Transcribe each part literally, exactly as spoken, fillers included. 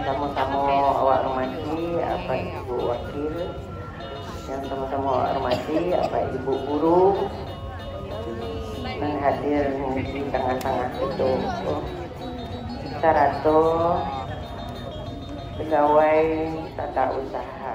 Samo-samo awak hormati, Apak Ibu Wakil, yang samo-samo awak hormati, Apak Ibu Guru, nan hadir di tangah-tangah kito, sarato pegawai tata usaha.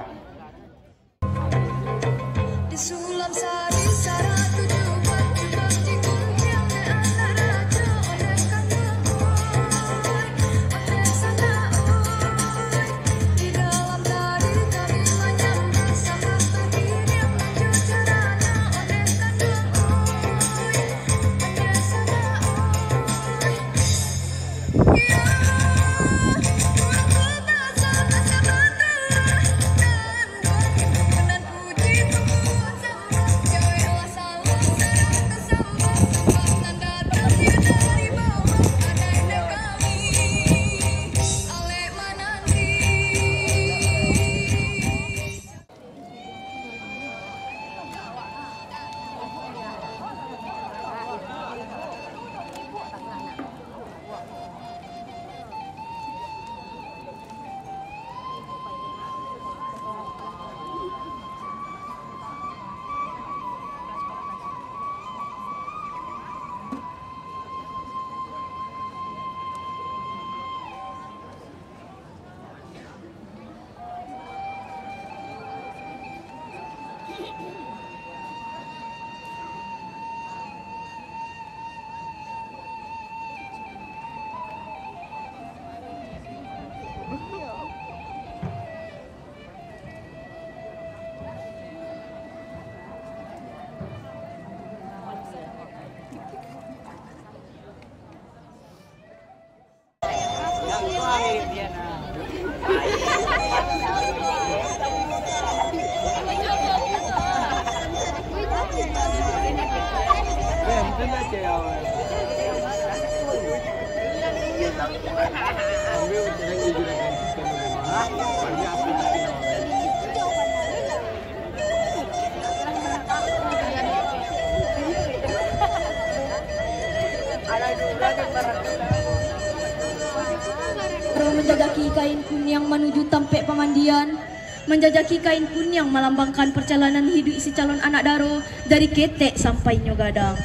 Manjajaki kain kuniang manuju tampek pamandian, manjajaki kain kuniang malambangkan parjalanan hiduik si calon anak daro dari ketek sampai nyo gadang.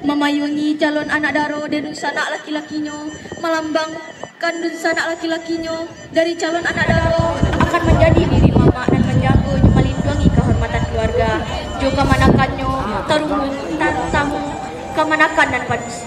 Mamayuangi calon anak daro dari dunsanak laki-lakinyo, malambang kan dunsanak laki-lakinyo dari calon anak daro akan manjadi diri mamak nan manjago jo malinduangi kahormatan kaluarga jo kamanakannyo, tarumbung, ta-, tamu, kamanakan nan padusi.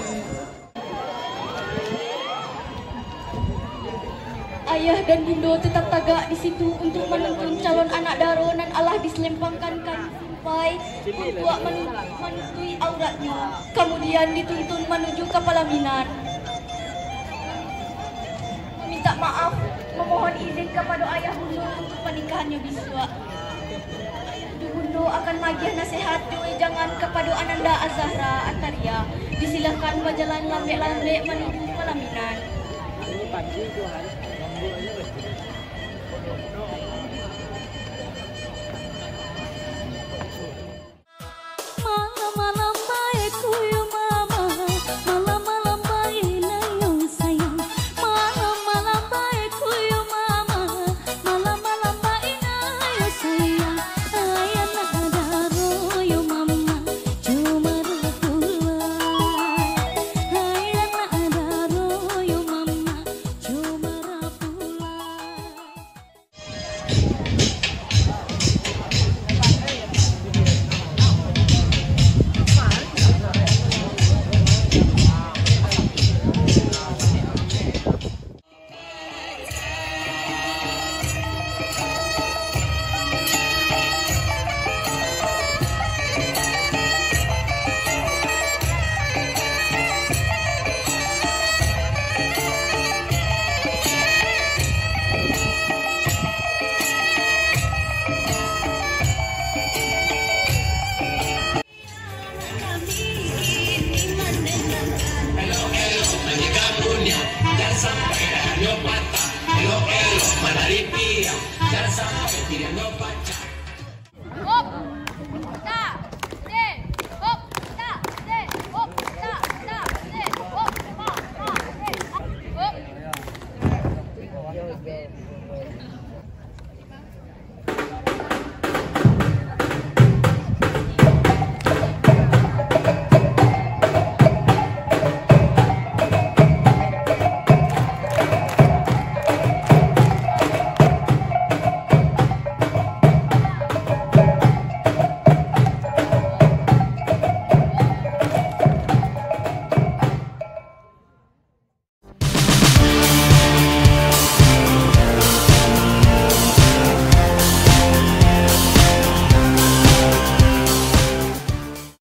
Ayah dan bundo tetap tagak di situ untuk manuntun calon anak daro nan alah diselempangkan kain sumpai untuak manu-, manutupi auratnyo, kamudian dituntun manuju ka palaminan. Mamintak maaf, mamohon izin kapado ayah bundo untuak panikahannyo bisuak. Ayah bundo akan magiah nasihat jo wejangan kapado Ananda Azahra Ataria. Disilahkan bajalan lambek-lambek manuju palaminan. Malam-malam bae ku yo mama, malam-malam bae na yo sayang, malam-malam bae ku yo mama, malam-malam bae na yo sayang. Hai anak daro yo mama, jo maro pulang. Hai anak daro yo mama, jo maro pulang. Hop, tak, set, hop, tak, set, hop, tak, set, hop, tak, tak, set, hop. Band.